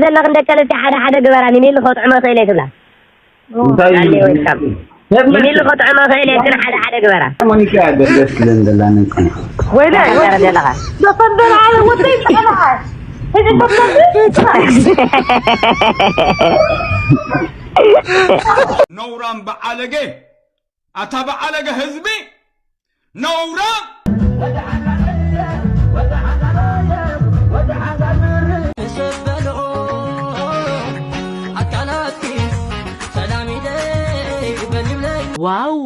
ዘለኽን ደቂ ኣንስትዮ ሓደ ሓደ ግበራ፣ ንሚሊ ከጥዕሞ ክእል እየ ትብላ። እንታይ እዩ? ዳኒ፣ ዌልካም። ንሚሊ ከጥዕሞ ክእል እየ፣ ግን ሓደ ሓደ ግበራ። ሞኒካ ደስ ትለን ዘላ ነጥቢ። ወይለ፣ ተፈንበረ ዘለኻ። ተፈንበረ ኣለ፣ ወደይ ጸናኻ። እዚ ተፈንበረ። ነውራም በዓለገ፣ ኣታ በዓለገ ህዝቢ ነውራም። ዋው።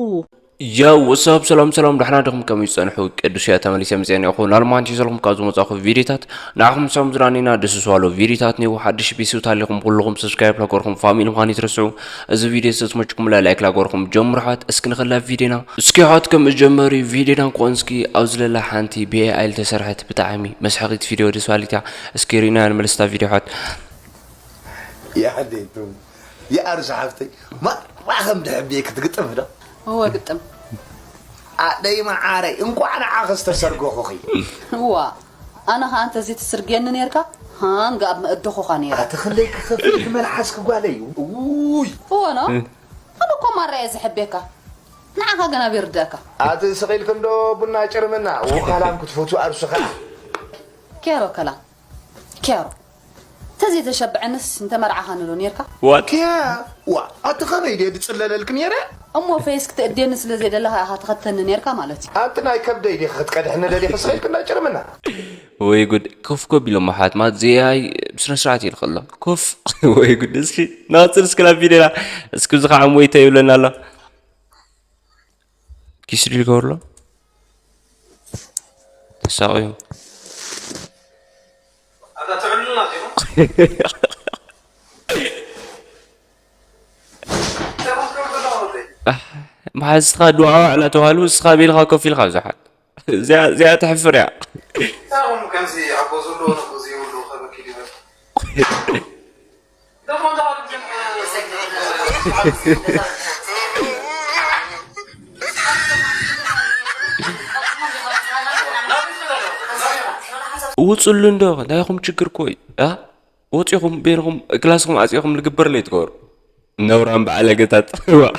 ያው ወሳብ ሰላም ሰላም፣ ደሕና ዲኹም? ከመይ ጸንሑ? ቅዱስ እያ ተመሊሰ መጽኤ እኒአኹ። ናልማንቲ ዘለኹም ካብ ዝመጻኹ ቪዲዮታት ንዓኹም ሰላም ዝራኒና ደስ ዝዋሎ ቪዲዮታት ኒው ሓድሽ ቢሱ ታሊኹም ኩልኹም ሰብስክራይብ ላገርኩም ፋሚሊ ምዃን ይትረስዑ። እዚ ቪዲዮ ዝተመችኩም ላይክ ላገርኩም ጀምሩ ሓት። እስኪ ንኸላ ቪዲዮና እስኪ ሓት ከም ጀመሪ ቪዲዮና ኮንስኪ ኣብዚ ለላ ሓንቲ ብኤኣይ ዝተሰርሐት ብጣዕሚ መስሓቂት ቪዲዮ ደስ ባሊታ። እስኪ ሪና ንመልስታ ቪዲዮ ሓት። يا حديتو يا أرز حفتي ما ما خم دحبي كتقطف ده هو قطم ኣደይ መዓረይ እንኳዕ ንዓኺ ዝተሰርገኹኺ። እዋ ኣነ ኸዓ እንተዘይትስርግየኒ ነይርካ ሃንግ ኣብ መእደኹኻ ነይረ። ኣቲ ክንደይ ክኸፍል ክመልሓስኪ ጓለይ። ውይ። እወ ኖ ኣነ እኮ ማራ እየ ዝሕብየካ ንዓኻ ግን ኣበይ ይርድኣካ። ኣቲ ስቕ ኢልኪ እንዶ ቡና ጭርምና ውካላም ክትፈትዊ ኣርሱ ኸዓ። ኬሮ ከላም ኬሮ ተዘይተሸብዐንስ ምተመርዓኻኒ ዶ ኔርካ? What? ኪያ ዋእ ኣቲ ኸመይ ድየ ድጽለለልኪ ኔረ? እሞ ፈይስ ክትእድየኒ ስለ ዘይደለኻ ኢኻ ትኸተኒ ኔርካ ማለት እዩ። ኣንቲ ናይ ከብደይ ዲኺ ክትቀድሕኒ ደሊኺ ስቕ ኢልኪ እንዳ ጭርምና። ወይ ጉድ ኮፍ ኮፍ ኢሎም ኣሕዋት ማለት ዘይ ብስነ ስርዓት ኢልኪ ኣሎ ኮፍ ወይ ጉድ እስኪ ናጽል እስኪ ናብ ቪድዮና እስኪ እዚ ከዓ ሞይተ ይብለና ኣሎ ኪስ ድዩ ዝገብር ኣሎ ተሳቒዩ መሓዝትኻ ድዋዋ እናተባህሉ ንስኻ ቤልኻ ኮፍ ኢልካ ብዙሓት እዚኣ ተሕፍር እያ ውፅሉ እንዶ ናይኹም ችግር ኮይ ወፂኹም ቤንኹም ክላስኹም ዓፂኹም ልግበር ለይትገብሩ ነውራም በዓለገታት ዋ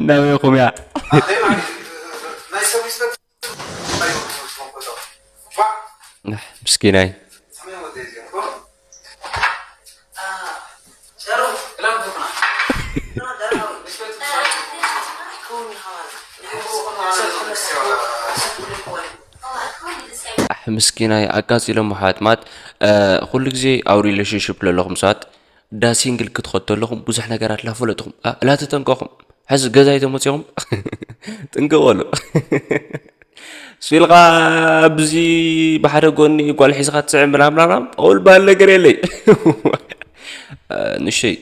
ናበይኹም እያ ምስኪናይ ኣሕ ምስኪናይ ኣቃጺሎም ኣሕዋት ማለት ኩሉ ግዜ ኣብ relationship ለለኹም ሰባት ዳ ሲንግል ክትኸዱ ኣለኹም ብዙሕ ነገራት ላፈለጥኹም ላተጠንቀኹም ሕዚ ገዛይ ተመፂኹም ጥንቅቕ በሉ ስቢልካ ብዚ ብሓደ ጎኒ ጓል ሒዝካ ትስዕብ ምናምናና ኦል ባል ነገር የለይ ንሸይ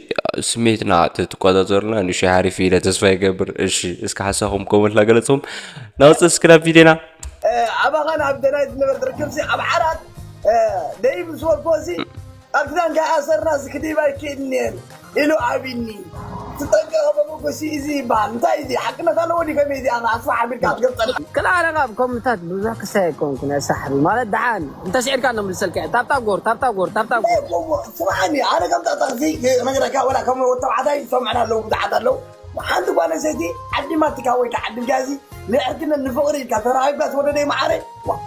ስሜትና ትቆጻጸሩና ንሸይ ሓሪፍ ኢለ ተስፋ ይገብር እሺ እስከ ሓሳኹም ኮመንት ላገለጽኹም ናውፅእ እስኪ ናብ ቪድዮና ኣባኻን ኣብ ደናይ ዝነበረ ርክብሲ ኣብ ዓራት ደይ ምስ ወኮሲ ኣብ ክዳን ከይኣሰርና ስክዲባ ይክእድን እየን ኢሉ ኣቢኒ ትጠንቀቐ መበገሲ እዚ ይበሃል እንታይ እዚ ሓቅነት ኣለዎ ዲ ከመይ እዚኣ ኣስፋሕ ኣቢልካ ትገልፀልና ክልኣረጋ ኣብ ኮምታት ብዙሕ ክሳይ ኣይኮንኩን ኣሳሕቢ ማለት ደሓን እንተስዒርካ ነው ምልሰልካ ታብታብ ጎር ታብታብ ጎር ታብታብ ጎር ስማዕኒ ኣነ ከም ጠቕጠቕሲ ክነግረካ ወላ ከም ወተባዕታይ ዝሰምዕና ኣለዉ ብዙሓት ኣለዉ ሓንቲ ጓል ኣንስተይቲ ዓዲማትካ ወይ ከዓ ዓዲምካ እዚ ንዕርክነት ንፍቕሪ ኢልካ ተራኺብካ ትወደደይ መዓረ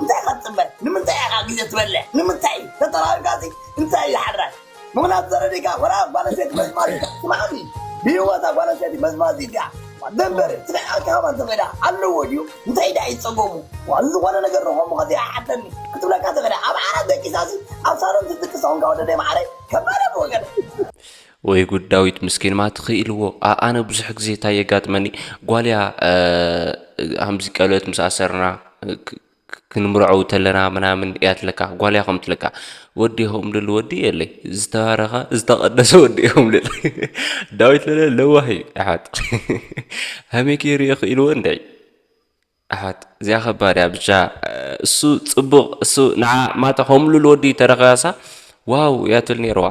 እንታይ ኢኻ ትፅበ ንምንታይ ኢኻ ግዜ ትበልዕ ንምንታይ ተተራኺብካ እዚ እንታይ እዩ ሓራይ ምኽንያቱ ተረዲእካ ወላ ጓል ኣንስተይቲ መዝማዝ ኢልካ ስማዕኒ ብህይወታ ጓል ኣንስተይቲ መዝማዝ ኢልካ ደንበረ ትበልዓልካ ከማን ተፈዳ ኣለዎ ድዩ እንታይ ዳ ይፀገሙ ዝኾነ ነገር ረኾሙ ከዚ ኣይሓተኒ ክትብለካ ተፈዳ ኣብ ዓራት ደቂሳሲ ኣብ ሳሎን ትድቅስ ኾንካ ወደደይ መዓረ ከባድ ወገን ወይ ጉድ ዳዊት ምስኪን ማ ትኽኢልዎ ኣነ ብዙሕ ግዜ እንታይ የጋጥመኒ ጓልያ ሃምዚ ቀለበት ምስ ኣሰርና ክንምርዐው ተለና ምናምን እያ ትለካ ጓልያ ከም ትለካ ወዲ ይኸም ልል ወዲ የለይ ዝተባረኸ ዝተቀደሰ ወዲ ይኸም ልል ዳዊት ለለ ለዋህ እዩ ኣሕዋት ሃሜ ከይርዮ ክኢልዎ እንድዒ ኣሓት እዚኣ ከባድ እያ ብቻ እሱ ፅቡቅ እሱ ንዓ ማታ ከምሉ ልወዲ ተረኸያሳ ዋው ያትል ነይርዋ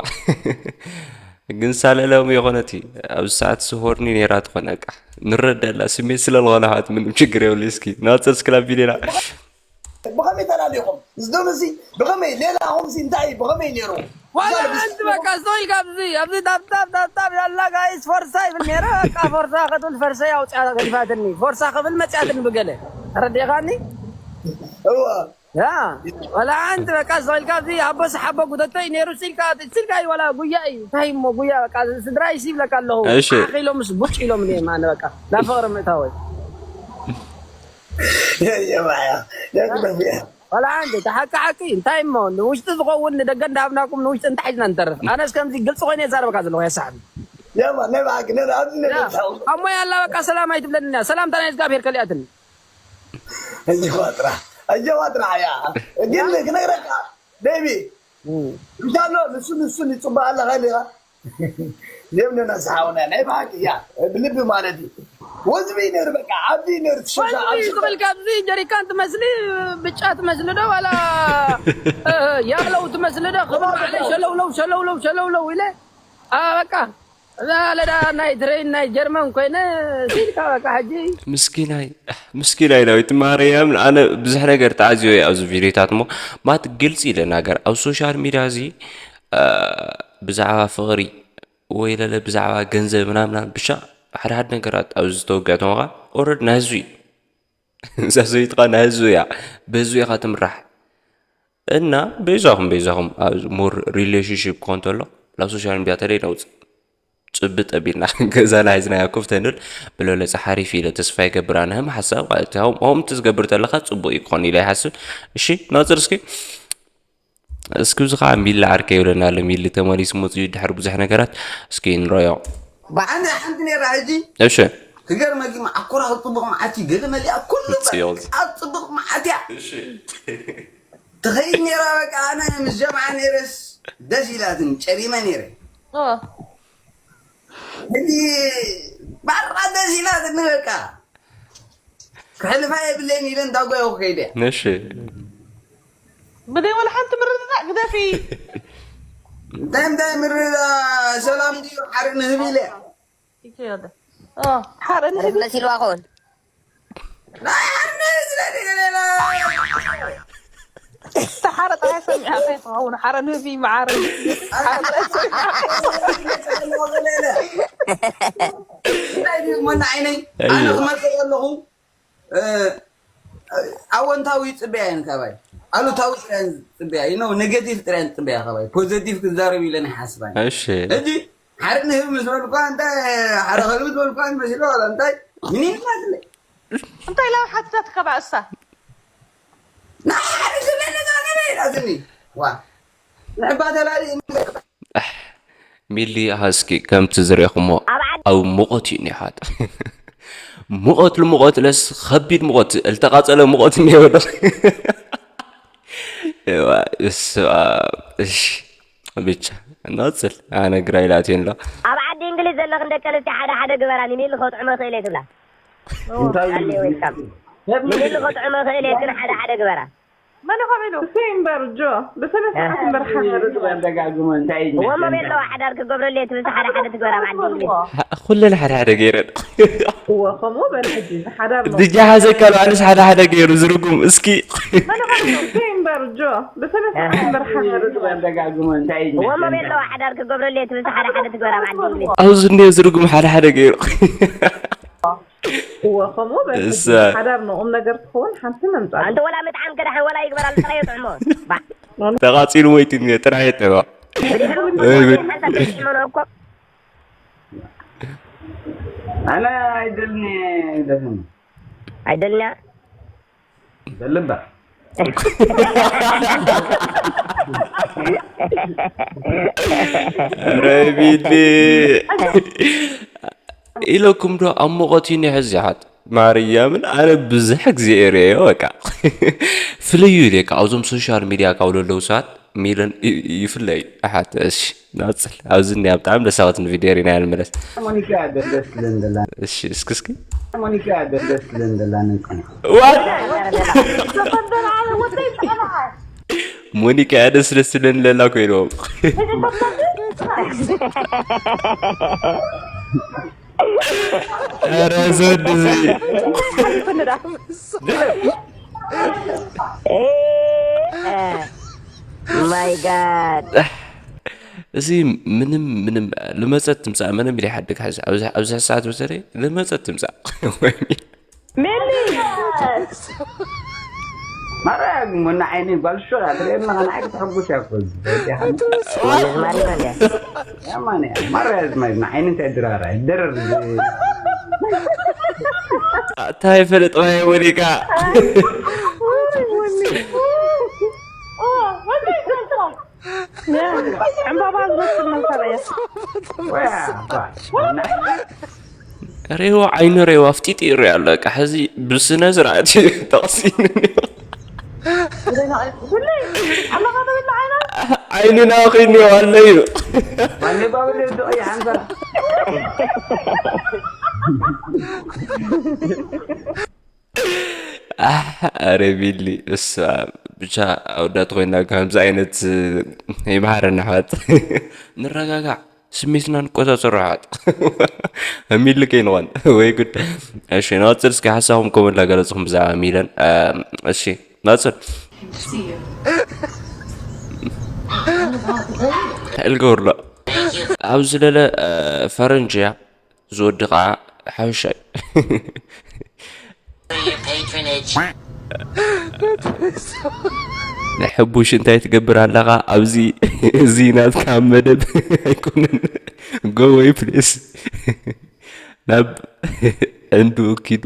ግን ሳለለም የኮነቲ ኣብዚ ሰዓት ሱ ሆርኒ ነይራ ትኾነ ቃ ንረዳላ ስሜት ስለ ዝኾነ ኣሓት ምንም ችግር የብሉ እስኪ ናፀል ስክላ ቪዲዮና ብኸመይ ተላሊኹም? ዝደም እዚ ብኸመይ ሌላኹም እዚ እንታይ እዩ? ብኸመይ ነይሩ? ዋላ ሓንቲ በቃ ስቶ ኢልካ ኣብዚ ኣብዚ ታብታብ ታብታብ ያላ ጋይስ ፎርሳ ይብል ነይረ። በቃ ፎርሳ ክትብል ፈርሰ ኣውፅያ ገዲፋትኒ። ፎርሳ ክብል መፅያትኒ ብገለ ተረዲእኻኒ? እዋ ያ ዋላ ሓንቲ በቃ ስቶ ኢልካ ኣብዚ ኣቦ ሰሓቦ ጉተቶ እዩ ነይሩ። ሲልካ ሲልካ እዩ ዋላ ጉያ እዩ እንታይ እሞ ጉያ በቃ ስድራይ ሲብለካ ኣለኹ። እሺ። ዓኺ ኢሎምስ ቡጭ ኢሎም እኔ ማነ በቃ ናብ ፍቕሪ ምእታወይ የየባያ የግደፍያ ዋላ ሓንቲ ተሓቂ ሓቂ እንታይ እሞ ንውሽጢ ዝኸውን ንደገ እንዳሃብናኩም ንውሽጢ እንታይ ሒዝና ንተርፍ? ኣነስ ከምዚ ግልፂ ኮይነ የዛረበካ ዘለኹ የሳሕቢ የማ ናይ ብሓቂ ናይ ኣብዚ ናይ ያ ብሓቂ ኣሞ ያላ በቃ ሰላም ኣይትብለንና ሰላምታ ናይ እግዚኣብሔር ከሊኣትኒ እየዋ ጥራሕ እየዋ ጥራሕ እያ ግን ክነግረካ ደይቢ እንሻሎ ንሱ ንሱ ይፅበ ኣለኻ ኢኻ የብለና ዝሓውና ናይ ብሓቂ እያ ብልቢ ማለት እዩ ወዝቢ ነር በቃ ዓብዲ ነር ትሸሻ ወንዚ ክብል ካብዚ ጀሪካን ትመስሊ ብጫ ትመስሊ ዶ ዋላ ያለው ትመስሊ ዶ ክብል ባዕለይ ሸለውለው ሸለውለው ሸለውለው ኢለ በቃ እዛ ለዳ ናይ ትሬን ናይ ጀርመን ኮይነ ሲልካ በቃ ሕጂ ምስኪናይ ምስኪናይ ዳዊት ማርያም ኣነ ብዙሕ ነገር ተዓዝዮ እየ ኣብዚ ቪድዮታት ሞ ማት ግልፂ ኢለ ናገር ኣብ ሶሻል ሚድያ እዚ ብዛዕባ ፍቕሪ ወይ ለለ ብዛዕባ ገንዘብ ምናምና ብቻ ሓደ ሓደ ነገራት ኣብዚ ዝተወግዐ ተመኻ ኦረድ ናይ ህዝቢ እዩ እዛ ሰበይትኻ ናይ ህዝቢ እያ ብህዝቢ ኢኻ ትምራሕ እና በይዛኹም በይዛኹም ኣብ ሞር ሪሌሽንሽፕ ክኾን ተሎ ናብ ሶሻል ሚድያ ተለይ ነውፅእ ፅብጥ ኣቢልና ገዛና ሒዝናያ ኮፍ ተንብል ብለለፀ ሓሪፍ ኢለ ተስፋ ይገብር ኣነ ከም ሓሳብ ማለት እዩ ሆም ትዝገብር ተለካ ፅቡቅ እዩ ክኾን ኢለ ይሓስብ እሺ ናፅር እስኪ እስኪ እዚ ከዓ ሚሊ ዓርከ ይብለና ኣሎ ሚሊ ተመሊሱ መፅኡ ድሕሪ ብዙሕ ነገራት እስኪ ንረዮ ብዓንዲ ሓንቲ ነራ ሕጂ እሺ ክገርመኪ መዓኮራ ኣብ ፅቡቅ መዓት እዩ ገለ መሊኣ ኩሉ ጽዮን። ኣብ ፅቡቅ መዓት እያ ትኸይድ ነራ በቃ ኣነ ምስ ጀምዓ ነረስ ደስ ኢላትን ጨሪመ ነረ ሕጂ ባራ ደስ ኢላትኒ በቃ ክሕልፋ የብለይን ኢለ እንዳጎየኹ ከይደ እያ እሺ ብዘይ ወላ ሓንቲ ምርድዳእ ግደፊ እንታይ እንታይ ምርዳ ሰላም ድዩ ሓረ ንህብ ኢለ ይከየደ ሓረ ንህብ መሲልዋ ኸውን ናይ ሓረ ንህብ ስለ ድገለላ ተሓረ ጥራይ ሰሚዓ እንታይ ትኸውን ሓረ ንህብ መዓረ ሞና ዓይነይ ኣነ ክመፅእ ከለኹ ኣወንታዊ ይፅበያ እየን ካባይ ኣሉታዊ ጥራይ ፅበያ you know negative ጥራይ ፅበያ ካባይ positive ክዛረብ ኢለን ይሓስባ እሺ ሕጂ ሓደ ንህብ ምስ በልኳ እንታይ ሓደ ከልቢ ዝበልኳ መስሎ ዋላ እንታይ ምኒን ማትለ እንታይ ኢላ ሓትታት ከባ እሳ ንሓደ ዝለለ ዛገበ ኢላትኒ ዋ ንሕባ ተላሊ ሚሊ ሃስኪ ከምቲ ዝረኹሞ ኣብ ሙቐት እዩ ኒሓት ሙቐት ልሙቐት ለስ ከቢድ ሙቐት እልተቃፀለ ሙቐት እኒወዶ ብቻ እናፅል ኣነ ግራ ኢላትዮ ኣሎ ኣብ ዓዲ እንግሊዝ ዘለኽን ደቂ ኣንስትዮ ሓደ ሓደ ግበራ ንሚሊ ከጥዕሞ ይኽእል እየ ትብላ እንታይ ሓሊ ወይ ካብ ንሚሊ ከጥዕሞ ይኽእል እየ ግን ሓደ ሓደ ግበራ መን ኢኹም ኢሉ? እሰይ እምበር ጆ ብስነ ስርዓት እምበር ሓዳር ደጋግሞ እንታይ እዩ እወ መን ኣለዋ ሓዳር ክገብረሉ እየ ትብል ሓደ ሓደ ትግበራ ኣብ ዓዲ እንግሊዝ ኩለን ሓደ ሓደ ገይረን እወ ከምኡ በል ሕጂ ሓዳር ነው ድጃ ሓዘካ ኣነስ ሓደ ሓደ ገይሩ ዝርጉም እስኪ እሰይ እምበር ጆ ብስነ ስርዓት እምበር ሓዳር ደጋግሞ እንታይ እዩ እወ መን ኣለዋ ሓዳር ክገብረሉ እየ ትብል ሓደ ሓደ ትግበራ ኣብ ዓዲ እንግሊዝ ኣብዚ እንደ ዝርጉም ሓደ ሓደ ገይሩ እወ ከምኡ በል ሕጂ ሓዳር ነው ቁም ነገር ትኸውን ሓንቲ መምፃእ ኣንተ ወላ ምጥዓም ከዳሕን ወላ ይግበራሉ ጥራይ የጥዕሞ ባዕ ተቃፂሉ ሞይቱ እኒኦ ጥራሕ የጠባ ብድሕሪ ምጥዓም ሓንሳብ ተጥዕመኖ እኮ ኣነ ኣይደልኒ ኣይደልኒ ኣይደልንያ ደልባ ረቢኒ ኢለኩም ዶ ኣብ ሙቐት እዩ ንሕዝ ይሓት ማርያምን ኣነ ብዙሕ ግዜ እየ ርእዮ በቃ ፍለዩ ኢለ ካብዞም ሶሻል ሚድያ ካብ ለለዉ ሰባት ሚለን ይፍለዩ ኣሓት እሺ ናፅል ኣብዚ እኒኣ ብጣዕሚ ደሳወት ንቪድዮ ሪና ንመለስ ሞኒካ ደስ ደስ ዝለን ዘላ እሺ እስኪ እስኪ ሞኒካ ደስ ደስ ዝለን ዘላ ነንቀና ዋ ሞኒካ እያ ደስ ደስ ትብለኒ ለላ ኮይኖም ኧረ እዚ ወዲ እዚ My God. እዚ ምንም ምንም ልመፀት ትምፃእ ምንም ኢለ ይሓድግ። ሕዚ ኣብዚ ኣብዚ ሰዓት በተለይ ልመፀት ትምፃእ። ሜሊ ማራ ግን ወና ዓይኒ ጓል ሹራ ትርእየና ንዓይ ክትሕጉስ እያ እኮ። ወንዝ ማሪና እንዲያ ያማን እያ ማራ ዝማይ ዓይኒ እንታይ ድራራ ይደረር። እንታይ ፈለጥ ማየ ወሊካ ዕምባባ ዝመስል መንፈረየ ወያ ባ ሬዋ ዓይኑ ሬዋ ኣፍጢጡ ይርኢ ኣሎ። በቃ ሕዚ ብስነ ስርዓት እዩ ተቕሲኑ። ብለይ ዓለኻ ተብላ ዓይና ዓይኑና ኺኒ ኣለዩ። ማን ባብል ደቂ ሓንሳ ኣረ ቢሊ እሳ ብቻ ኣወዳት ኮይና ከምዚ ዓይነት ይምሃረና ኣሕዋት። ንረጋጋዕ፣ ስሜትና ንቆፃፀሮ ኣሕዋት። ሚሊ ከይንኾን ወይ ጉድ። እሺ፣ ንቐፅል እስኪ ሓሳብኩም ኮመንት ላገለፅኹም ብዛዕባ ሚለን። እሺ፣ ንቐፅል። ሕልገውርሎ ኣብ ዝለለ ፈረንጂ እያ። ዝወዲ ከዓ ሓበሻ እዩ። ናይ ሕቡሽ እንታይ ትገብር ኣለኻ ኣብዚ? እዚ ናትካ መደብ ኣይኮነን። ጎወይ ፕሊስ ናብ ዕንዱ ኪዱ።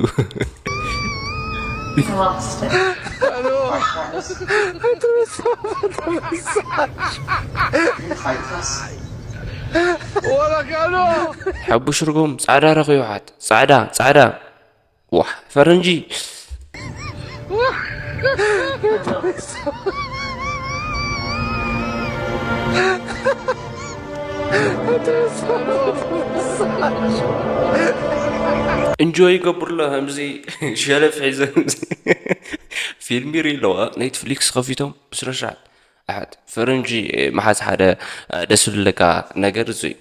ሓቡሽ ርጉም ፃዕዳ ረኺቡ ሓት ፃዕዳ ፃዕዳ ዋሕ ፈረንጂ እንጆይ ይገብርሎ ከምዚ ሸለፍ ሒዘ ፊልም ይርኢ ኣለዋ ኔትፍሊክስ ከፊቶም ብስነስርዓት ኣሓት ፈረንጂ መሓዝ ሓደ ደስ ዝብለካ ነገር እዚ እዩ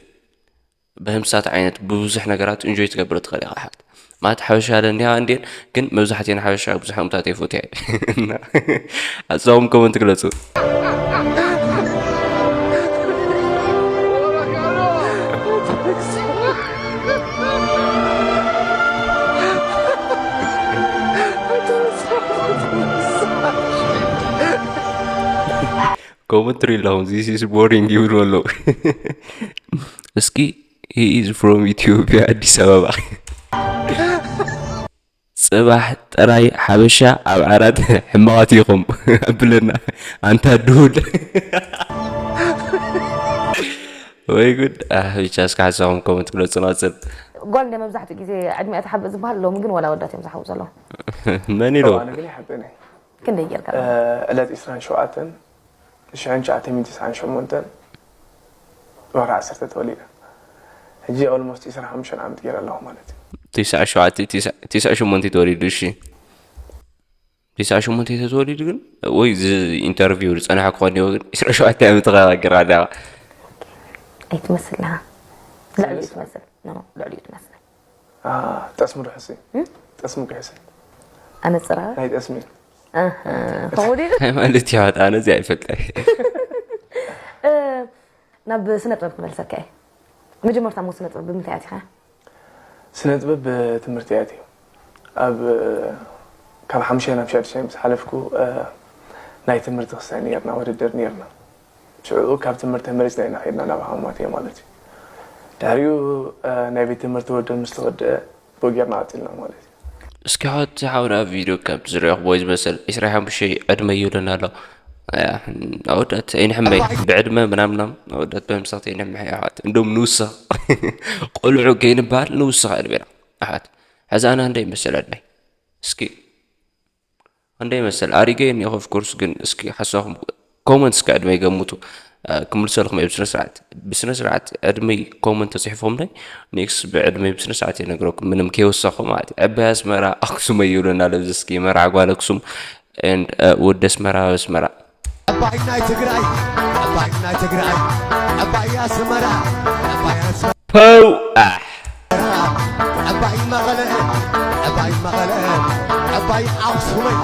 ብህምሳት ዓይነት ብብዙሕ ነገራት እንጆይ ትገብር ትኽእል ኢኻ ኣሓት ማለት ሓበሻ ለኒሃ እንዴን ግን መብዛሕትኤን ሓበሻ ብዙሕ እምታት ኣይፎትያ ሓሳብኩም ኮመንት ግለፁ ኮመንት ሪለኹም this is boring ይብሉ ኣለዉ እስኪ he is from ኢትዮጵያ ኣዲስ ኣበባ ፅባሕ ጥራይ ሓበሻ ኣብ ዓራት ሕማቓት ኢኹም ኣብለና ኣንታ ድሁል ወይ ጉድ ብቻ እስካ ሓሳኹም ኮመንት ግለፁ ንቐፅል ጓል እንደ መብዛሕትኡ ግዜ ዕድሚኣ ትሓብእ ዝበሃል ሎሚ ግን ዋላ ወዳት እዮም ዝሓቡ ዘለዉ መን ኢሎ ግን ይሓብእኒ ክንደይ ጌርካ ዕለት ዕስራን ሸውዓተን ሽሕን ትሽዓተ ሚእትን ተስዓን ሸሞንተን ወርሒ ዓሰርተ ተወሊደ ሕጂ almost ዕስራን ሓሙሽተን ዓመት ገይረ ኣለኹ ማለት እዩ ትስዓ ሸውዓተ ትስዓ ሸሞንተ ተወሊዱ እሺ ትስዓ ሸሞንተ ተተወሊዱ ግን ወይ እዚ ኢንተርቪው ዝፀንሐ ክኾን ይዎ ግን ዕስራ ሸውዓተ ዓመት ተኸጋግር ኣለኻ ኣይትመስል ለኻ ልዕሊኡ ትመስል ኖ ልዕሊኡ ትመስል ጠስሚ ርሑስ እዩ ጠስሚ ክሕስን ኣነፅራ ናይ ጠስሚ ከምኡ ድዩ እንታይ ማለት እዩ ኣነ እዚኣ ይፈልጣ ናብ ስነ ጥበብ ክመልሰካ እየ መጀመርታ ሞ ስነ ጥበብ ብምንታይ ኣቲኻ ስነ ጥበብ ብትምህርቲ እያ እትዩ ኣብ ካብ ሓሙሽተ ናብ ሻድሻይ ምስ ሓለፍኩ ናይ ትምህርቲ ክሳይ ነርና ውድድር ነርና ሽዑ ካብ ትምህርቲ ተመሊስና ኢና ከድና ናብ ሃማማት እየ ማለት እዩ ድሕሪኡ ናይ ቤት ትምህርቲ ውድድር ምስ ተወደአ ብኡ ጌርና ቀፂልና ማለት እዩ እስኪ ሓወት ሓውና ኣብ ቪድዮ ከም ዝሪኦ ክቦይ ዝመስል ዕስራ ሓሙሽተ ዕድመ ይብለና ኣሎ ኣወዳት ኣይንሕመይ ብዕድመ ምናምናም ኣወዳት ብምሳት ኣይንሕመ ኣሕዋት እንዶም ንውስኽ ቆልዑ ከይንበሃል ንውስኽ ዕድሜና ኣሕዋት ሕዚ ኣና እንደ ይመስል ዕድመይ እስኪ እንደ ይመስል ኣሪገ እኒኦ of course ግን እስኪ ሓሳኹም ኮመንት እስከ ዕድመይ ገምቱ ክምልሰልኩም እየ ብስነ ስርዓት ብስነ ስርዓት ዕድመይ ኮመንት ተፅሒፎምለይ ኔክስ ብዕድመይ ብስነ ስርዓት የነግረኩም ምንም ከይወሰኹ ማለት እዩ ዕባይ ኣስመራ ኣክሱመይ ይብለና ለብዚ እስኪ መርዓ ጓል ኣክሱም and ወዲ ኣስመራ ኣብ ኣስመራ ዕባይ ናይ ትግራይ ዕባይ ናይ ትግራይ ዕባይ ኣስመራ ዕባይ ኣስመራ ፐው ኣሕ ዕባይ መቐለ ዕባይ መቐለ ዕባይ ኣኽሱመይ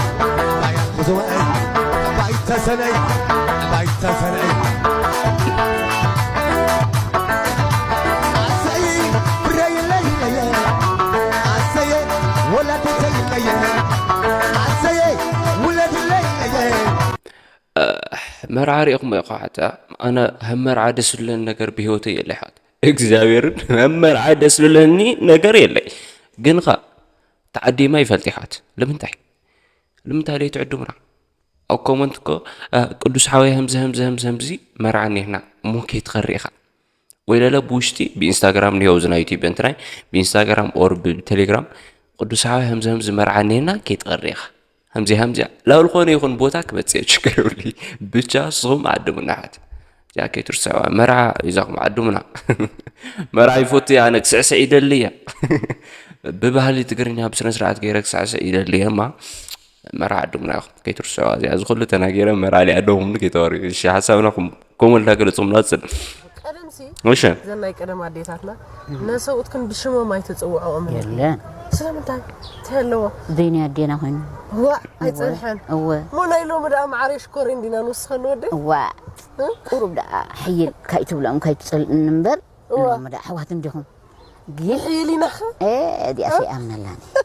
ዕባይ ብዙ ባይተሰነይ ባይተሰነይ ኣሰይ ፍረይለይ ኣሰየ ወላዲተይለየ ኣሰየ ውለድለይ መርዓ ሪኢኹም ኢኹ ሓታ ኣነ ከም መርዓ ደስ ዝብለኒ ነገር ብህይወተይ የለ ይሓት እግዚኣብሔርን ከም መርዓ ደስ ዝብለኒ ነገር የለይ ግን ኻ ተዓዲማ ይፈልጥ ይሓት ንምንታይ ንምንታይ ለይ ትዕድሙና ኣብ ኮመንት እኮ ቅዱስ ሓወይ ከምዚ ከምዚ ከምዚ ከምዚ መርዓ እኒህና እሞ ከይትኸሪ ኢኻ ወይ ለለ ብውሽጢ ብኢንስታግራም ንየው ዝና ዩቲብ እንትናይ ብኢንስታግራም ኦር ብቴሌግራም ቅዱስ ሓወይ ከምዚ ከምዚ መርዓ እኒህና ከይትኸሪ ኢኻ ከምዚ ከምዚ ላብ ዝኾነ ይኹን ቦታ ክመፅእ ችግር የብሉ ብቻ ንስኹም ዓድሙና ሓት እዚኣ ከይትርስዕዋ መርዓ ይዛኹም ዓድሙና መርዓ ይፈቱ ኣነ ክስዕስዕ ይደሊ እየ ብባህሊ ትግርኛ ብስነ ስርዓት ገይረ ክስዕስዕ ይደሊ እየ እማ መርዓ ዓድሙና ኢኹም ከይትርስዕዋ እዚኣ እዚ ኩሉ ተናጊረ መርዓ ሊኣደኹም ከይተወሪ እሺ ሓሳብና ከምኡ እንዳገለፅኹም ንቐፅል ቀደምሲ እሺ እዘን ናይ ቀደም ኣዴታትና ነሰብኡትክን ብሽሞም ኣይትፅውዕኦም ነይርክን። የለን ስለምንታይ? እንታይ ኣለዎ? ዘይናይ ኣዴና ኮይኑ። ዋእ ኣይፀንሐን። እወ። እሞ ናይ ሎሚ ደኣ መዓረይ ሽኮር እንዲና ንወስኸኒ ወደይ? ዋእ። ቁሩብ ደኣ ሕይል ካይትብሎም ካይትፀልእኒ እምበር እወ። ሎሚ ደኣ ኣሕዋት እንዲኹም። ግን ይሕይል ኢና ኸ? ኤ እዚኣስ ይኣምነላን እየ።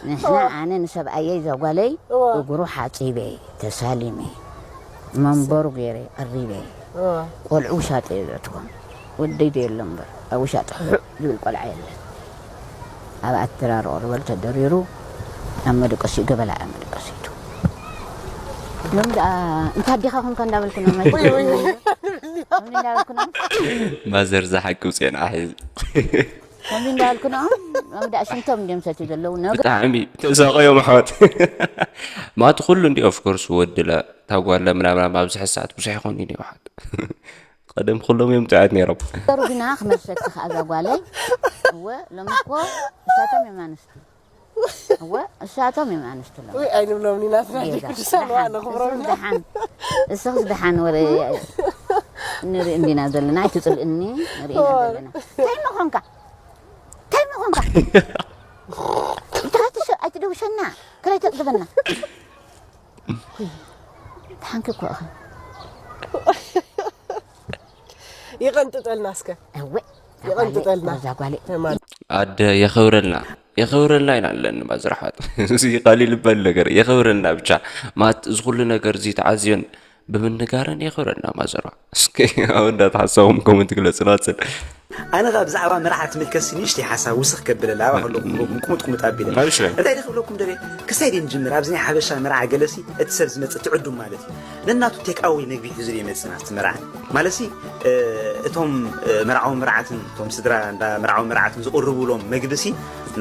ንሕና ኣነ ንሰብኣየይ እዛ ጓለይ እዋ። እግሩ ሓፂበ ተሳሊመ መንበሩ ገይረ ቀሪበ እዋ። ቆልዑ ውሻጠ እየ ዘእትዎም ወደይ ዘየሎ እምበር ኣብ ውሻጠ ሕዕ ዝብል ቆልዓ የለን ኣብ ኣተራርቆ ዝበል ተደሪሩ ኣብ መደቀሲኡ ገበላ ኣብ መደቀሲቱ ሎም ደኣ እንታ ኣዴኻ ኮንካ እንዳበልኩ ነው መ- ውይ፣ ውይ፣ ውይ። ከምዚ እንዳበልኩ ነው ማዘር ዝሓቂ ውፅኤን ኣሒዝ ከምዚ እንዳበልኩ ንኦም ኣብ ዳኣ ሽንቶም እንድዮም ሰትዩ ዘለዉ ነገር ብጣዕሚ ተሳቀዮም ኣሕዋት ማቲ ኩሉ እንዲ ኦፍኮርስ ወድለ ታጓለ ምናምና ኣብዚ ሕሳት ብዙሕ ይኾን እዩ ኣሕዋት ቀደም ኩሎም እዮም ጥዑያት ነይሮም ነገሩ ግና ክመልሰኪ ከኣ እዛ ጓለይ እወ ሎሚ እኮ እሳቶም እዮም ኣንስቲ እወ እሳቶም እዮም ኣንስቲ ሎሚ ወይ ኣይንብሎም ኢና ናትና ጌጋ ቅዱሳን ዋእ ነኽብሮም እሶም ኢና ደሓን እሶምስ ደሓን ወረ ንርኢ እንዲና ዘለና ኣይትፅልእኒ ንርኢ ኢና ዘለና እንታይ መኾንካ እንታይ መኾንካ እንታይ ትሽ ኣይትደውሸና ከላይ ተፅበና ተሓንኪ እኮ እኸ ይቐንጥጠልና እስከ እወ ይቐንጥጠልና እዛ ጓለይ ኣደ የኽብረልና የኽብረልና ኢና ኣለኒ ማዘር ኣሕዋት እዚ ቀሊል ዝበል ነገር የኽብረልና ብቻ ማለት እዚ ኩሉ ነገር እዚ ተዓዝዮን ብምንጋረን የኽብረልና ማዘሯ እስኪ ኣብ እንዳተሓሳኹም ኮመንት ግለፁ ናፅል ኣነ ኸ ብዛዕባ መርዓ ትምልከትሲ ንእሽተይ ሓሳብ ውስኽ ከብለላ ኣባ ከለኹ ቁምጥቁምጥ ኣቢለ እሺ እንታይ ድኽብለኩም ደልየ ክሳይ ድየ ንጅምር ኣብዚ ናይ ሓበሻ መርዓ ገለሲ እቲ ሰብ ዝመፅእ ትዕዱም ማለት እዩ ነናቱ ቴክ ኣወይ መግቢ ሒዙ ድየ መፅእ ናብቲ መርዓ ማለትሲ እቶም መርዓዊ መርዓትን እቶም ስድራ እንዳ መርዓዊ መርዓትን ዝቕርብሎም መግብሲ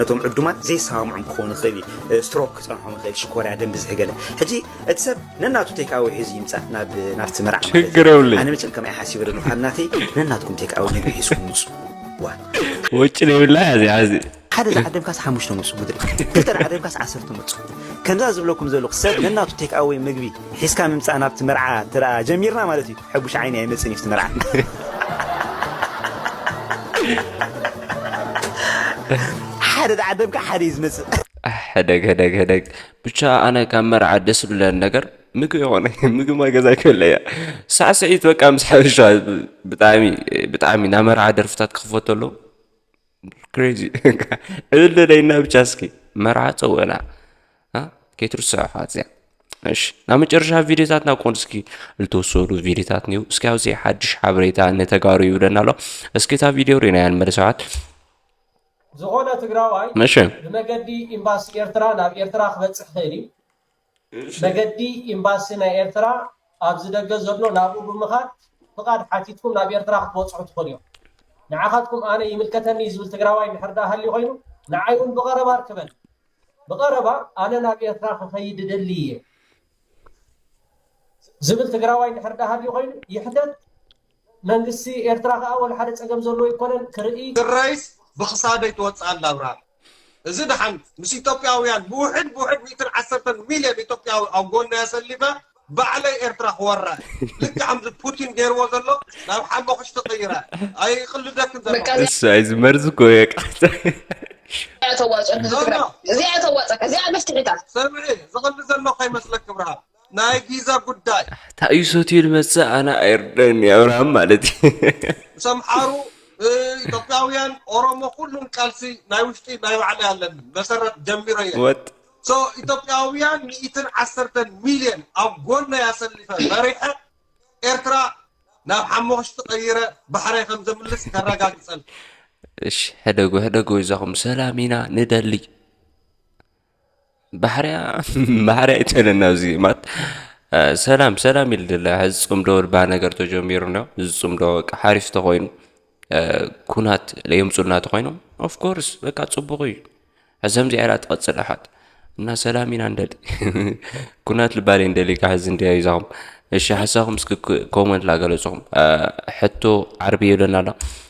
ነቶም ዕዱማት ዘይሰማምዖም ክኸውን ይኽእል እዩ ስትሮክ ክፀንሖም ይኽእል ሽኮርያ ደም ብዝሒ ገለ ሕጂ እቲ ሰብ ነናቱ ቴክ ኣወይ ሒዙ ይምፃእ ናብ ናብቲ መርዓ ማለት ችግር እዩ። የብሉይ። ኣነ መቸም ከምኣ ሓሲበ ዘለኹ ካብ ናተይ ነናትኩም ቴክ ኣወይ መግቢ ሒዝኩም ምፁ ዋ ወጭ ዘይብላ እያ እዚኣ እዚ ሓደ ዝዓደምካስ ሓሙሽተ ምፁ ጉድል ክልተ ዝዓደምካስ ዓሰርተ ምፁ ከምዛ ዝብለኩም ዘለኹ ሰብ ነናቱ ቴክ ኣወይ መግቢ ሒዝካ ምምፃእ ናብቲ መርዓ ትርኣ ጀሚርና ማለት እዩ ሕቡሽ ዓይኒ ኣይመፅን እዩ እቲ መርዓ ሓደ ዝዓደምካ ሓደ እዩ ዝመፅእ ሕደግ ሕደግ ሕደግ ብቻ ኣነ ካብ መርዓ ደስ ዝብለኒ ነገር ምግቢ ይኾነ ምግቢ ማይ ገዛ ክበለ እያ ሳዕስዒት በቃ ምስ ሓበሻ ብጣዕሚ ብጣዕሚ ናብ መርዓ ደርፍታት ክኽፈተሎም crazy ዕብል ደለይና ብቻ እስኪ መርዓ ፀውዕና ከይትርስዑ ሓፅያ እሺ ናብ መጨረሻ ቪዲዮታት ናብ ኮን እስኪ ልተወሰዱ ቪዲዮታት ኒው እስኪ ኣብዚ ሓድሽ ሓበሬታ ንተጋሩ ይብለና ኣሎ እስኪ እታ ቪዲዮ ሪናያ ንመለሰባት ዝኾነ ትግራዋይ እሺ ብመገዲ ኤምባሲ ኤርትራ ናብ ኤርትራ ክበፅሕ ይኽእል እዩ። መገዲ ኤምባሲ ናይ ኤርትራ ኣብዚ ደገ ዘሎ ናብኡ ብምኻድ ፍቓድ ሓቲትኩም ናብ ኤርትራ ክትበፅሑ ትኽእሉ እዮም። ንዓኻትኩም ኣነ ይምልከተኒ እዩ ዝብል ትግራዋይ እንድሕር ደኣ ሃልዩ ኮይኑ ንዓይ እውን ብቐረባ ርክበኒ። ብቐረባ ኣነ ናብ ኤርትራ ክኸይድ እደሊ እየ ዝብል ትግራዋይ እንድሕር ደኣ ሃልዩ ኮይኑ ይሕተት መንግስቲ ኤርትራ ከኣ ወላ ሓደ ጸገም ዘሎ ኣይኮነን ክርኢ። ስረይስ ብኽሳደይ ትወጽእ ኣላ ኣብርሃም። እዚ ደሓን ምስ ኢትዮጵያውያን ብውሕድ ብውሕድ ሚእትን ዓሰርተን ሚልዮን ኢትዮጵያዊ ኣብ ጎነይ ኣሰሊፈ ባዕለይ ኤርትራ ክወራ እየ። ልክዕ ከምዚ ፑቲን ገይርዎ ዘሎ ናብ ሓሞኽሽቲ ቀይረ እየ። ኣይቕልደክን ዘለኹ። እሱ ኣይዚ መርዚ እኮ የቃተ እዚኣ ተዋፅኦ ንህዝቢ ትግራይ። እዚኣ ተዋፀካ፣ እዚኣ መፍትሒታት። ሰምዒ፣ ዝቐሊ ዘሎ ከይመስለክ ብርሃን፣ ናይ ጊዛ ጉዳይ። ታዩ ሶትዩ ልመፅእ ኣነ ኣይርደኒ ኣብርሃም ማለት እዩ። ምስ ኣምሓሩ፣ ኢትዮጵያውያን፣ ኦሮሞ፣ ኩሉን ቃልሲ ናይ ውሽጢ ናይ ባዕለይ ኣለኒ። መሰረት ጀሚረዮ። ወጥ So ኢትዮጵያውያን ሚእትን ዓሰርተን ሚልዮን ኣብ ጎነይ ኣሰሊፈ መሪሐ ኤርትራ ናብ ሓሞኽሽቲ ቀይረ ባሕረይ ከም ዘምልስ ከረጋግፀልኪ። እሺ ሕደጉ ሕደጉ ይዛኹም ሰላም ኢና ንደሊ። ባሕርያ ባሕርያ ይተለና ኣብዚ ማት ሰላም ሰላም ኢል ድለ ሕዚ ፅምዶ ልባ ነገር ተጀሚሩ ነው። እዚ ፅምዶ በቃ ሓሪፍ ተኮይኑ ኩናት ለየምፁልና ተኮይኖም of course በቃ ፅቡቅ እዩ። ሕዚ ከምዚኣ ኢላ ትቐፅል ኣሓት እና ሰላም ኢና ንደሊ። ኩናት ልባል ንደሊ ካ ሕዚ እንዲያ ይዛኹም። እሺ ሓሳኹም እስኪ ኮመንት ላገለፅኹም። ሕቶ ዓርቢ ይብለና ኣሎ።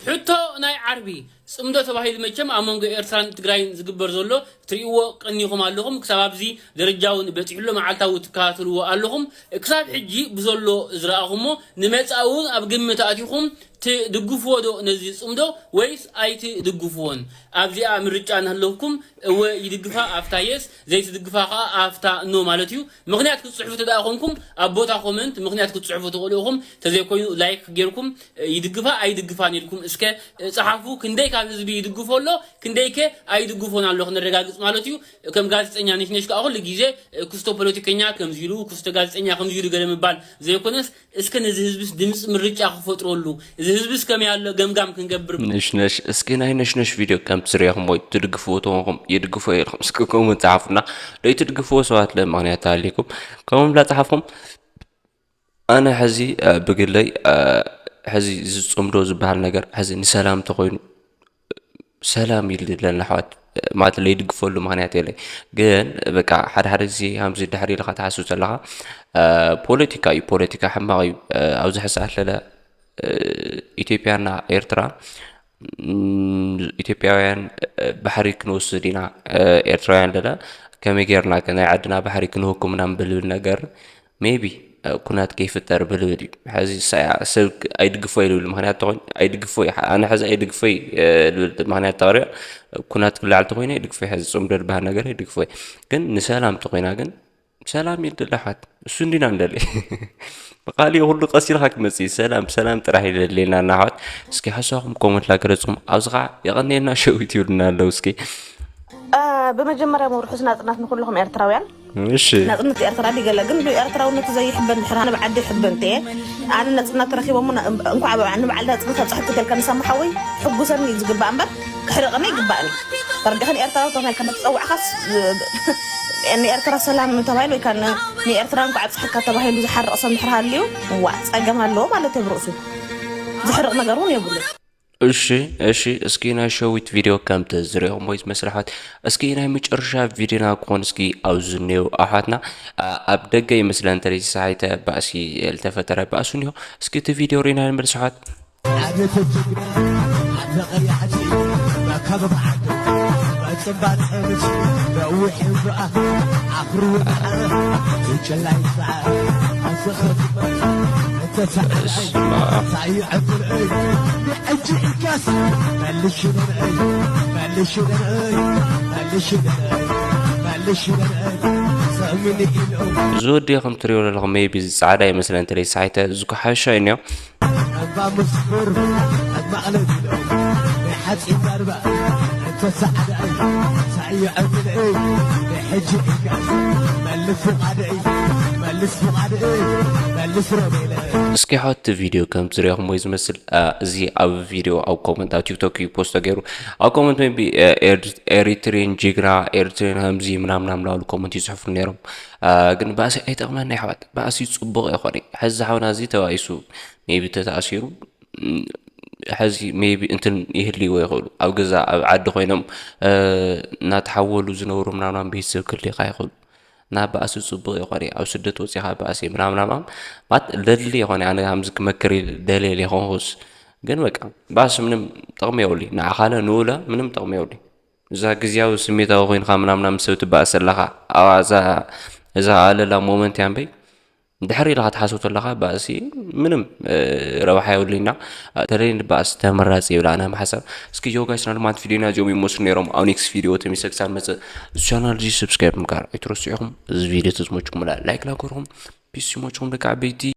ሕቶ ናይ ዓርቢ። ፅምዶ ተባሂሉ መቸም ኣብ መንጎ ኤርትራን ትግራይን ዝግበር ዘሎ ትሪእዎ ቀኒኹም ኣለኹም። ክሳብ ኣብዚ ደረጃ እውን በፂሕሎ መዓልታዊ ትከታተልዎ ኣለኹም። ክሳብ ሕጂ ብዘሎ ዝረኣኹሞ ንመፃኢ እውን ኣብ ግምት ኣእቲኹም ትድግፍዎ ዶ ነዚ ፅምዶ ወይስ ኣይትድግፍዎን? ኣብዚኣ ምርጫ እናሃለውኩም እወ ይድግፋ ኣብታ yes፣ ዘይትድግፋ ከዓ ኣብታ no ማለት እዩ። ምኽንያት ክትፅሕፉ ተደኣ ኮንኩም ኣብ ቦታ ኮመንት ምኽንያት ክትፅሕፉ ትኽእሉ ኢኹም። ተዘይኮይኑ ላይክ ጌርኩም ይድግፋ ኣይድግፋን ኢልኩም እስከ ፀሓፉ። ክንደይ ካብ ህዝቢ ይድግፎ ኣሎ ክንደይከ ኣይድግፎን ኣሎ ክነረጋግፅ ማለት እዩ። ከም ጋዜጠኛ ነሽነሽ ከዓ ኩሉ ግዜ ክስቶ ፖለቲከኛ ከምዚ ኢሉ ክስቶ ጋዜጠኛ ከምዚ ኢሉ ገለ ምባል ዘይኮነስ እስከ ነዚ ህዝብስ ድምፂ ምርጫ ክፈጥረሉ እዚ ህዝብስ ከመይ ኣሎ ገምጋም ክንገብር ነሽነሽ እስኪ ናይ ነሽነሽ ቪድዮ ከም ትሪኢኹም ወይ ትድግፍዎ ተኾንኩም ይድግፎ ኢልኩም እስኪ ኮመንት ጸሓፉና። ደይ ትድግፍዎ ሰባት ለ ምኽንያት ኣሊኩም ከምም ላ ጸሓፍኩም። ኣነ ሕዚ ብግለይ ሕዚ ዝፅምዶ ዝበሃል ነገር ሕዚ ንሰላም ተኮይኑ ሰላም ኢል ድለን ኣሕዋት ማለት ለይድግፈሉ ምክንያት የለይ። ግን በቃ ሓደ ሓደ ግዜ ከምዚ ድሕሪ ኢልካ ትሓስብ ዘለካ ፖለቲካ እዩ። ፖለቲካ ሕማቕ እዩ። ኣብዚ ሕዚ ሰዓት ለለ ኢትዮጵያና ኤርትራ ኢትዮጵያውያን ባሕሪ ክንወስድ ኢና ኤርትራውያን ለለ ከመይ ጌርና ናይ ዓድና ባሕሪ ክንህኩም ምናምን ብልብል ነገር maybe ኩናት ከይፍጠር ብልብል እዩ። ሕዚ ሰብ ኣይድግፎ ይልብል ምክንያት ተኮይኑ ኣይድግፎ እዩ። ኣነ ሕዚ ኣይድግፎ እዩ ልብል ምክንያት ተቀሪበ ኩናት ክላዓል ተኮይኑ ኣይድግፎ እዩ። ሕዚ ፅምዶ ዝበሃል ነገር ኣይድግፎ እዩ። ግን ንሰላም ተኮይና ግን ሰላም ይደሊ ኣሕዋት እሱ እንዲና ንደሊ። ብቃሊ ኩሉ ቀሲልካ ክመፅእ እዩ። ሰላም ሰላም ጥራሕ ይደልየልና እና ኣሕዋት እስኪ ሓሳኹም ኮመንት ላገለፅኩም ኣብዚ ከዓ የቀንየልና ሸዊት ይብሉና ኣለዉ እስኪ ብመጀመርያ መርሑስ ናፅናት ንኩልኹም ኤርትራውያን እሺ ናፅነት ኤርትራ ቢገለ ግን ብኤርትራውነቱ ዘይሕበን ድሕር ኣነ ብዓዲ ይሕበን እየ ኣነ ነፅነት ረኪቦሞ እንኳዕ ንበዓል ናፅነት ኣብፅሐ ክትልካ ንሰማ ሓወይ ሕጉሰኒ እዩ ዝግባእ እምበር ክሕርቀኒ ይግባእኒ ተረዲኸን ኤርትራዊ ተባሂልካ ትፀዋዕካስ ንኤርትራ ሰላም ተባሂሉ ወይ ከዓ ንኤርትራ እንኳዕ ኣብፅሐካ ተባሂሉ ዝሓርቕ ሰብ ድሕር ሃልዩ ዋ ፀገም ኣለዎ ማለት እዩ ብርእሱ ዝሕርቕ ነገር እውን የብሉ እሺ እሺ እስኪ ናይ ሸዊት ቪድዮ ከምቲ ዝሪኦም ወይ ዝመስል ኣሕዋት እስኪ ናይ መጨረሻ ቪድዮና ክኾን እስኪ ኣብዚ ዝኔው ኣሕዋትና ኣብ ደገ ይመስለ እንተለይ ሳሒተ ባእሲ ዝተፈጠረ ባእሱ እኒሆ እስኪ እቲ ቪድዮ ሪና ንመልስ ኣሕዋት ዓቤት ጅግና ዓዲ ቀያሕቲ ኣካባቢ ዓዲ መፅምባ ፀምች ነዊሕ እምበኣ ዓኽሩ ውድዓ ውጭላይ ሰዓ ኣዘኸትመ እተሰዓይ ሳዩ ዕድልእይ ንዕጂ ኢልካስ መልሽ ንርአይ መልሽ ንርአይ መልሽ ንርአይ መልሽ ንርአይ ሰሚኒ ኢሎም እዚ ወዲ ከም ትሪኦ ዘለኹም maybe እዚ ፃዕዳ ይመስለ እንተለይ ሳሒተ ዝኮሓሻ እዩ እኒኦ እባ ምስክር ኣብ ማእለድ ኢሎም ናይ ሓፂን ዳርባ እንተሳዕዳይ ሳዕዮ ዕምልእይ ናይ ሕጂ ኢጋስ መልስ ፍቓድእይ መልስ ፍቓድእይ መልስ ረቤለ እስኪ ሓወት ቪድዮ ከም ዝሪኹም ወይ ዝመስል እዚ ኣብ ቪድዮ ኣብ ኮመንት ኣብ ቲክቶክ እዩ ፖስቶ ገይሩ ኣብ ኮመንት ቢ ኤሪትሪን ጅግና ኤሪትሪን ከምዚ ምናምናም ላሉ ኮመንት ይፅሕፉ ነይሮም ግን ባእሲ ኣይጠቕመና ይሕዋት ባእሲ ፅቡቕ ይኾነ ሕዚ ሓውና እዚ ተባኢሱ maybe ተተኣሲሩ ሕዚ maybe እንትን ይህልይዎ ይኽእሉ ኣብ ገዛ ኣብ ዓዲ ኮይኖም እናተሓወሉ ዝነብሩ ምናምናም ቤተሰብ ክልካ ይኽእሉ እና ባእሲ ፅቡቅ ይኮነ ኣብ ስደት ወፂኻ ባእሲ ምናምናማም ማት ለድሊ ይኮነ ኣነ ከምዚ ክመክር ደልየ ይኮንኩስ ግን በቃ ባእሲ ምንም ጥቅሚ የብሉ ንዓኻለ ንኡለ ምንም ጥቅሚ የብሉ እዛ ግዜያዊ ስሜታዊ ኮይንካ ምናምና ምስ ሰብ ትባእስ ኣለካ ኣብ እዛ እዛ ኣለላ ሞመንት ያንበይ ድሕሪ ኢልካ ትሓስብ ተለካ ባእሲ ምንም ረብሓ የብሉና። ተለይ ባእሲ ተመራፂ ይብላ ኣነ ሓሳብ። እስኪ ዮ ጋይስ፣ ናልማት ቪዲዮና እዚኦም ይመስሉ ነይሮም። ኣብ ኔክስት ቪዲዮ ተሚሰ ክሳብ መፅእ ቻናል እዚ ሰብስክራይብ ምግባር ኣይትረስዑ ኢኹም። እዚ ቪዲዮ ተዝመችኩም ላይክ ላገርኩም። ፒስ ይመችኩም ደቂ ዓበይቲ።